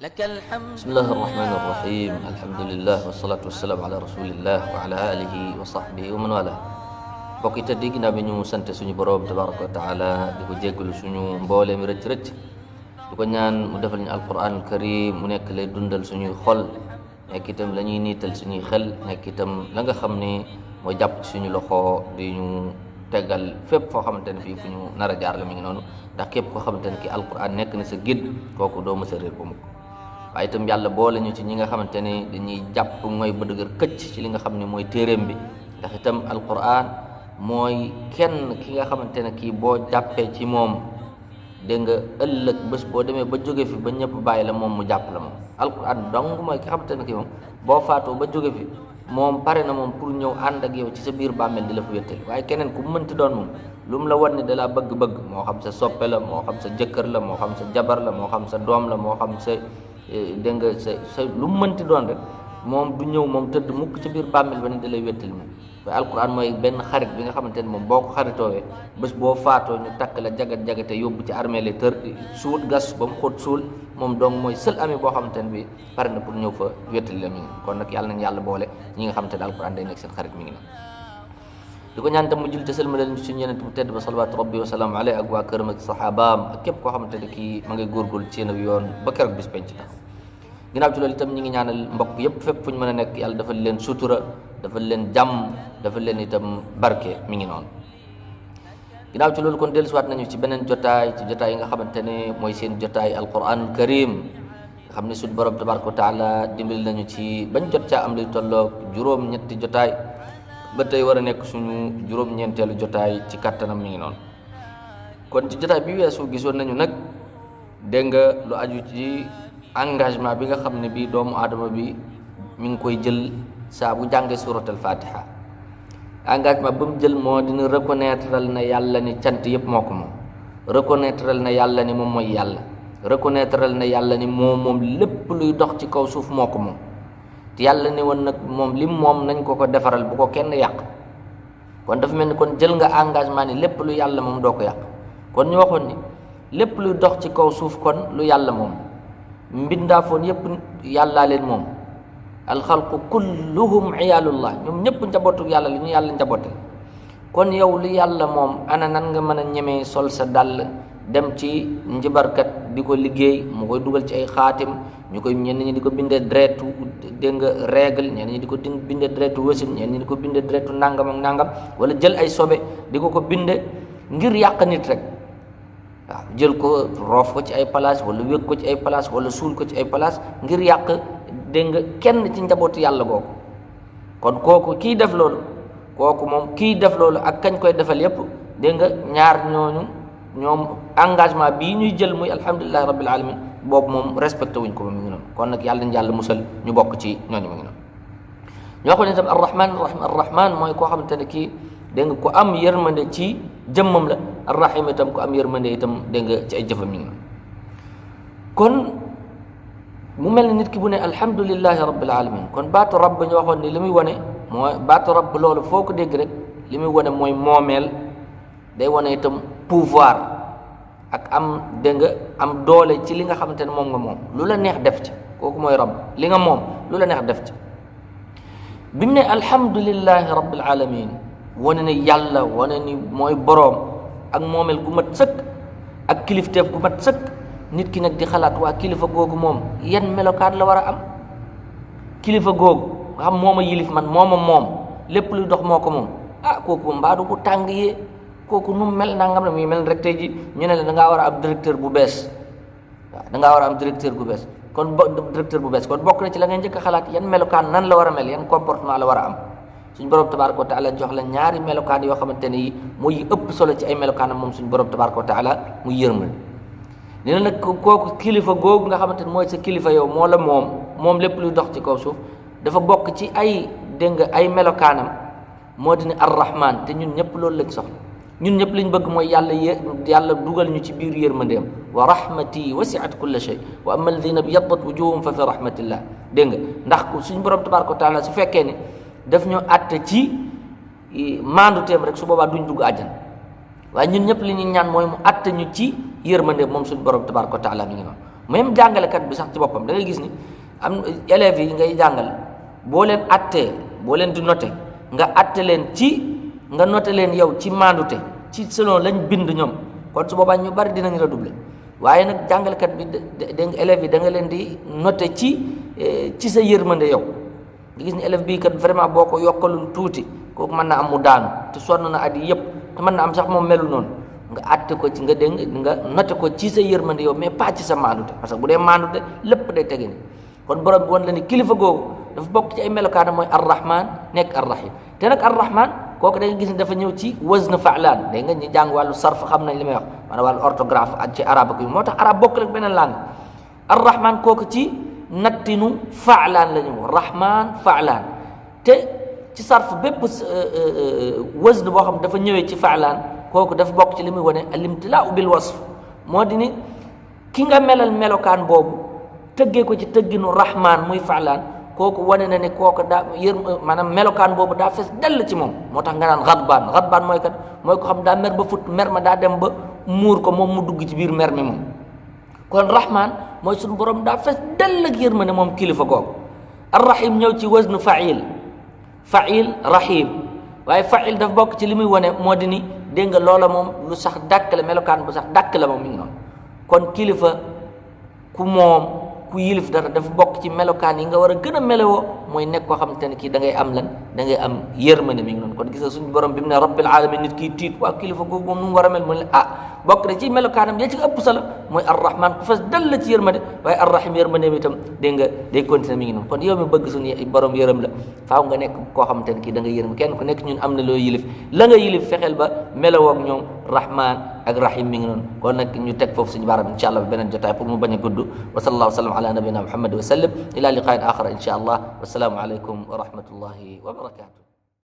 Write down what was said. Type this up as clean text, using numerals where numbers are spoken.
لك الحمد بسم الله الرحمن الرحيم الحمد لله والصلاة والسلام على رسول الله وعلى آله وصحبه ومن والاه bokk te di ginnaaw bi ñu sant suñu borom tabaraka wa taala di ko jéggalu suñu mboole mi rëcc rëcc di ko ñaan mu defal ñu alquran karim mu nekk lay dundal suñuy xol nekk itam la ñuy niital suñuy xel nekk itam la nga xam ne mooy jàpp ci suñu loxo di ñu tegal fépp foo xamante ne fii fu ñu nar a jaar la mi ngi noonu ndax képp koo xamante ne ki alquran nekk na sa guide kooku doo mës a réer ba mukk waaye itam yàlla boole ñu ci ñi nga xamante ne dañuy jàpp mooy ba dëgër këcc ci li nga xam ne mooy téeréem bi ndax itam alquran mooy kenn ki nga xamante ne kii boo jàppee ci moom dégg nga ëllëg bés boo demee ba jóge fi ba ñëpp bàyyi la moom mu jàpp la moom alquran dong mooy ki xamante ne kii moom boo faatoo ba jóge fi moom pare na moom pour ñëw ànd ak yow ci sa biir bàmmeel di la fa wéttali waaye keneen ku mënti doon moom lu mu la wan ne da laa bëgg-bëgg moo xam sa soppe la moo xam sa jëkkër la moo xam sa jabar la moo xam sa doom la moo xam sa dégg nga sa lu mu mënti doon rek moom du ñëw moom tëdd mukk ci biir bàmmeel ba ni da lay wéttali moom waaye alquran mooy benn xarit bi nga xamante ne moom boo ko xaritoowee bés boo faatoo ñu takk la jagat-jagate yóbbu ci armée li tër suul gas ba mu xóot suul moom donc mooy seul ami boo xamante ne bi pare na pour ñëw fa wéttali la mi ngi kon nag yàlla nañ yàlla boole ñi nga xamante ne alquran day nekk seen xarit mi ngi na di ko ñaan tam mu jul te sëlmalal suñu yeneen bu tedd ba salawaatu rabbi wa salaamu alayhi ak waa këram ak saxaabaam ak képp koo xamante ne kii ma ngay góorgóorlu ci seen yoon ba keroog bis penc tax ginnaaw ci loolu itam ñi ngi ñaanal mbokk yëpp fépp fu ñu mën a nekk yàlla dafa leen sutura dafa leen jàmm dafa leen itam barke mi ngi noonu ginnaaw ci loolu kon dellusiwaat nañu ci beneen jotaay ci jotaay yi nga xamante ne mooy seen jotaay alquranul karim nga xam ne suñu borom tabaraka wa taala dimbali nañu ci bañ jot caa am luy tolloog juróom-ñetti jotaay ba tey war a nekk suñu juróom-ñeenteelu jotaay ci kattanam mi ngi noonu kon ci jotaay bi weesu gisoon nañu nag dégg nga lu aju ci engagement bi nga xam ne bii doomu aadama bi mi ngi koy jël saa bu jàngee surat al fatiha engagement ba mu jël moo dina reconnaître na yàlla ni cant yëpp moo ko moom reconnaître na yàlla ni moom mooy yàlla reconnaître na yàlla ni moom lépp luy dox ci kaw suuf moo ko moom te yàlla ni woon nag moom lim moom nañ ko defaral bu ko kenn yàq kon dafa mel ni kon jël nga engagement ni lépp lu yàlla moom doo ko yàq kon ñu waxoon ni lépp luy dox ci kaw suuf kon lu yàlla moom mbindaafoon yëpp yàllaa leen moom alxalqu kulluhum iyaalullah ñoom ñëpp njabootu yàlla li ñu yàlla njaboote kon yow lu yàlla moom ana nan nga mën a ñemee sol sa dàll dem ci njibarkat di ko liggéey mu koy dugal ci ay xaatim ñu koy ñenn ñi di ko bindee dreetu dégg nga règle ñenn ñi di ko bindee dreetu wasin ñenn ñi di ko bindee dreetu nangam ak nangam wala jël ay sobe di ko binde ngir yàq nit rek waaw jël ko roof ko ci ay place wala wéeg ko ci ay place wala suul ko ci ay place ngir yàq dégg nga kenn ci njabootu yàlla googu kon kooku kii def loolu kooku moom kii def loolu ak kañ koy defal yépp dégg nga ñaar ñooñu ñoom engagement bii ñuy jël muy alhamdulillahi rabbil alamin boobu moom respecté wuñ ko moom mi ngi noonu kon nag yàlla nañ yàlla musal ñu bokk ci ñooñu mi ngi noonu ñoo xam ne itam arrahman mooy koo xamante ne kii dégg nga ku am yërmande ci jëmmam la arrahim itam ku am yërmande itam dégg nga ci ay jëfam mi ngi noonu kon mu mel ni nit ki bu ne alhamdulillahi rabbil alamin kon baatu rabb ñu waxoon ni li muy wane mooy baatu rabb loolu foo ko dégg rek li muy wane mooy moomeel day wane itam pouvoir ak am dégg nga am doole ci li nga xamante ne moom nga moom lu la neex def ci kooku mooy rabb li nga moom lu la neex def ci bi mu ne alhamdulillahi rabbil alamin wane ne yàlla wane ni mooy boroom ak moomeel gu mat sëkk ak kilifteef gu mat sëkk nit ki nag di xalaat waa kilifa googu moom yan melokaan la war a am kilifa googu nga xam mooma yilif man moom lépp luy dox moo ko moom kooku mbaadu bu tàng yee kooku nu mel nangam la muy mel rek tey ji ñu ne la da ngaa war a am directeur bu bees waaw da ngaa war a am directeur bu bees kon directeur bu bees kon bokk na ci la ngay njëkk a xalaat yan melokaan nan la war a mel yan comportement la war a am suñu borom tabaraka wa taala jox la ñaari melokaan yoo xamante ne yi mooy ëpp solo ci ay melokaanam moom suñu borom tabaraka wa taala muy yërmande nee na nag kooku kilifa googu nga xamante ne mooy sa kilifa yow moo la moom lépp luy dox ci kaw suuf dafa bokk ci ay dégg nga ay melokaanam moo di ne arrahman te ñun ñëpp loolu lañ soxla ñun ñëpp liñ bëgg mooy yàlla dugal ñu ci biir yërmandeem wa rahmati wasi'at kulla shay wa amma alladhina biyaddat wujuhum fa fi rahmatillah dégg nga ndax suñu borom tabaraka wa taala su fekkee ne daf ñu àtte ci maandu teem rek su boobaa duñ dugg àjjana waaye ñun ñëpp li ñuy ñaan mooy mu àtte ñu ci yërmande moom suñu borom tabaraka wa taala mi ngi noonu même jàngalekat bi sax ci boppam da ngay gis ni am élèves yi ngay jàngal boo leen attee boo leen di noté nga atte leen ci nga noté leen yow ci maandute ci selon lañ bind ñoom kon su boobaa ñu bari dinañ redoubler waaye nag jàngalekat bi da nga élèves yi da nga leen di noté ci sa yërmande yow nga gis ni élève bii kat vraiment boo ko yokkalul tuuti kooku mën na am mu daanu te sonn na at yi yëpp te mën na am sax moom melul noonu nga atte ko ci nga dégg nga noté ko ci sa yërmande yow mais pas ci sa maandute parce que bu dee maandute lépp day tege ni kon borom bi wan la ni kilifa googu dafa bokk ci ay melokaana mooy arrahman nekk arrahim te nag arrahman kooku da nga gis ni dafa ñëw ci wazn fa'lan dégg nga ñu jàng wàllu sarf xam nañ li may wax maanaam wàllu orthographe ak ci arabe ak moo tax arabe bokk rek beneen langue arrahman kooku ci nattinu fa'lan la ñu rahman fa'lan te ci sarf bépp wazn boo xam dafa ñëwee ci fa'lan kooku dafa bokk ci li muy wane al-imtilaa'u bil wasf moo di ni ki nga melal melokaan boobu tëggee ko ci tëgginu rahman muy fa'lan kooku wane na ne kooku daa maanaam melokaan boobu daa fees dell ci moom moo tax nga naan xadbaan mooy kat mooy ko xam daa mer ba fut mer ma daa dem ba muur ko moom mu dugg ci biir mer mi moom kon rahman mooy suñu borom daa fees dell ak yërmande moom kilifa googu arrahim ñëw ci waznu fa'il rahim waaye fa'il daf bokk ci li muy wane moo di ni dégg nga loola moom lu sax dàkk la melokaan bu sax dàkk la moom mi ngi noonu kon kilifa ku moom ku yilif dara dafa bokk ci melokaan yi nga war a gën a melowoo mooy nekk koo xamante ne kii da ngay am lan da ngay am yërmande mi ngi noonu kon gis nga suñu borom bi mu ne rabbil alamin nit kii tiit waa kilifa googu moom nu mu war a mel mu ne bokk na ci melokaanam ya ci ëpp solo mooy arrahman ku fas dal la ci yërmande waaye arrahim yërmande mi itam dégg nga day continuer mi ngi noonu kon yow mi bëgg suñu borom yërëm la faaw nga nekk koo xamante ne kii da nga yërëm kenn ku nekk ñun am na loo yilif la nga yilif fexeel ba melowoo ak ñoom rahman ak rahim mi ngi noonu kon nag ñu teg foofu suñu baaraam insha allah beneen jotaay pour mu bañ a gudd wa sallallahu sallam ala nabina muhammad wa sallam ila liqain axara insha allah wasalaamu aleykum wa rahmatullahi wa barakatuh